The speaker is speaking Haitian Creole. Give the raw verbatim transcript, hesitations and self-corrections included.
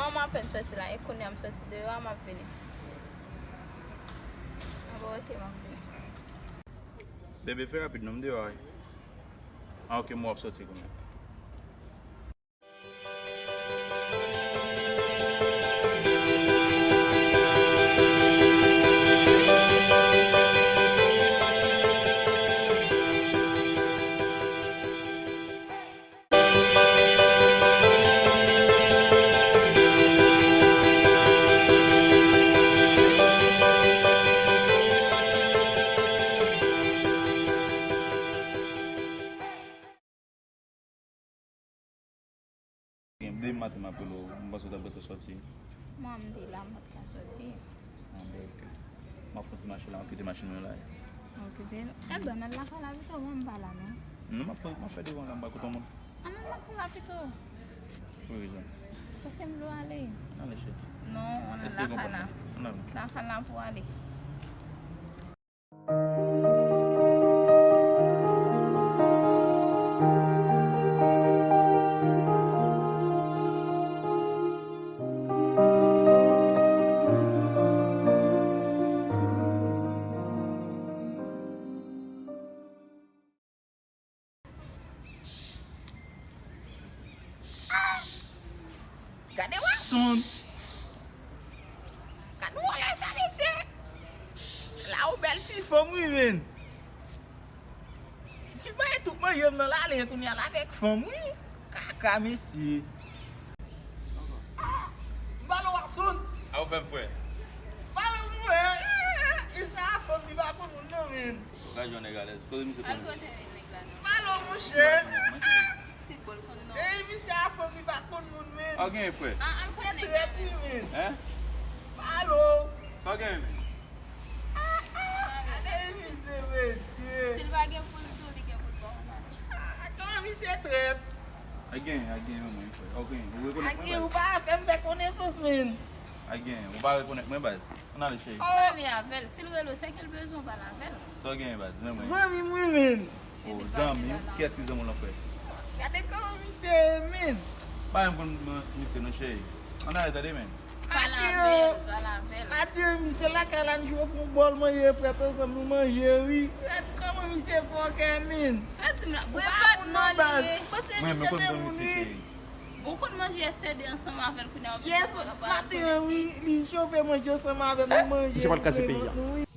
Mwen, m apèn sòti la, e kounye a m sòti deyò a, m ap vini. A bon, oke, m ap vini. Bebe, fè rapid non, m deyò a wi. A, oke, m wè w ap sòti kounye a. Gen de maten m ap rele w, m panse w t ap gentan sòti. Mwen, m te la, m pa t ka sòti. Ah, bon, oke. M ap fè yon ti mache la, m kite machin mwen la. Ou kite l? Enben, ann al lakay la pito, mwen m pa la non. Non, m ap fè, m ap fè devan la, m pral kote yon moun. Ann al lakay la pito. Pou ki rezon? Paske m vle w ale. Ale, cheri. Non, ann al lakay la. Lakay la pou w ale. Gade Watson! Gade wòlè sa, mesye! La ou bèl ti fanm, wi, menn! Fi bay tout manje m nan l ale kounye a l avèk fanm, wi! Kaka, mesye! Ah! M pale w, Watson! A ou fè m frè? Pale m, frè! E sa a fanm li pa konn moun, non, menn! Ou ka jwenn nèg alèz. Kote misye konnen? Al kote nèg la, non. Pale w, monchè! Ti bòl konn non. Ey, misye a fanm li pa konn moun, menn. Sa w genyen, frè? Ah, al konnen. Misye trèt, wi, menn. Hein? Pale w. Sa w genyen, menn? Gade misye, mesye. Si l pa gen pou l di w, li gen pou l ba w la. Ah, kòman misye trèt? Al genyen, al genyen, mwen, frè. Al genyen. Ou rekonèt mwen, baz? Al genyen, ou pa fè m fè konesans, menn. Al genyen. Ou pa rekonèt mwen, baz? Ann ale, cheri. Pale avè l. Si l rele w, se ke l bezwen w pale avè l. Sa w genyen, baz? Zanmi m, wi, menn. Oh, zanmi w? Kiyès ki zanmi w lan, frè? Gade kòman misye ye, menn. Pa janm konn misye non, cheri. Ann ale, tande, menn. Pale avè l, pale avè l. Maten, misye lakay la, n jwe fon bòl, manje frèt ansanm, nou manje, wi. Gade kòman misye fòkè, menn. Soti m la, bwè pa t non, li ye. Paske misye se moun, wi. Ou konn manje yèstède ansanm avè l kounye a w ap di w pa rekonèt li. Yes, maten an, wi, li chofe manje ansanm avè m, nou manje, nou bwè vant nou, wi.